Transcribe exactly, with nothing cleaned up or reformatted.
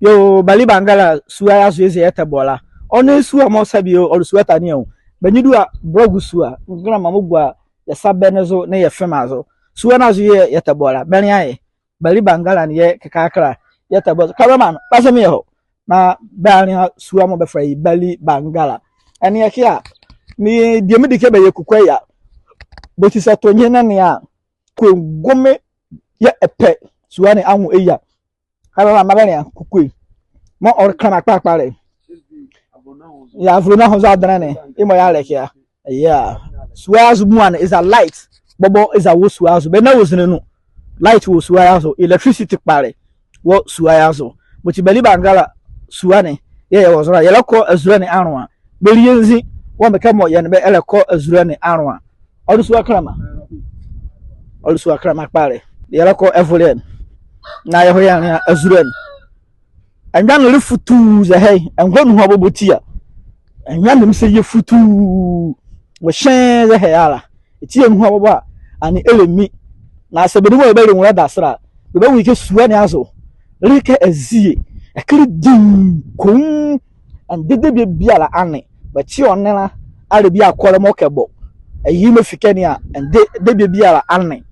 Yoo, Balibangala sua ye azo eza yɛtɛbɔ la. Ɔnle sua mɔɔ sɛbe o, ɔle sua ɛtane a o. Bɛ nye dua Borɔgu sua, Nglɛma mɔɔ gua yɛ sabɛ ne zo nee yɛ fema zo. Sua ne azo yɛɛ yɛtɛbɔ la. Bɛnlea ye. Balibangala ne yɛɛ kɛkala yɛtɛbɔ zo. Cameraman, base me yɛhɔ na bɛanlea sua mɔɔ bɛfɛlɛ ye Balibangala. Ɛnee ɛke a, medie medi kɛ bɛyɛ kukue ye a. Boti sɛ ɛto nye ɛnea a, kue ngome yɛɛ ɛpɛ sua ne anwo ɛyia. Cameraman, maa bɛnlea kukue mɔɔ ɔle kɛnlɛma kpalɛ kpalɛ. Yɛɛ avolo ne ahozo adenle ne, yemɔ yɛlɛkye a. Yeah. Sua ye azo mua ne eza light bɔbɔ eza wɔ sua ye azo. Bɛnla wɔ zinli nu. Light wɔ sua ye azo. Electricity kpalɛ wɔ sua ye azo. Boti Balibangala sua ne yɛɛ yɛwɔ zo la. Yɛlɛkɔ azule ne anloa. Bɛli yɛ nzi wɔ mekɛ mɔɔ yɛ nee bɛ ɛlɛkɔ azule ne anloa. Ɔle sua kɛnlɛma. Ɔle sua kɛnlɛma kpalɛ. Yɛlɛkɔ ɛvolɛ ne na yɛhɔ yɛnlea azule ne. Ɛnwea ne le futuu zɛhae, ɛngola nuhua bɔbɔ tia. Ɛnwea ne mese yɛ futuu. Wɔ hyɛnn zɛhae ala. Tia nuhua bɔbɔ a, ɛnee ɛlɛmi. Na sɛ bɛdwɛkɛ mɔɔ bɛlɛnwu la dase la, bɛbanwu ye kɛ sua ne azo le kɛ azie. Ɛkile dinn koonk. Ɛnde debie biala anle. Bɛkye ɔnle la, ala bie akɔlɛ mɔɔ kɛbɔ. Ɛye mefi ɛkɛ ne a, ɛnde debie biala anle.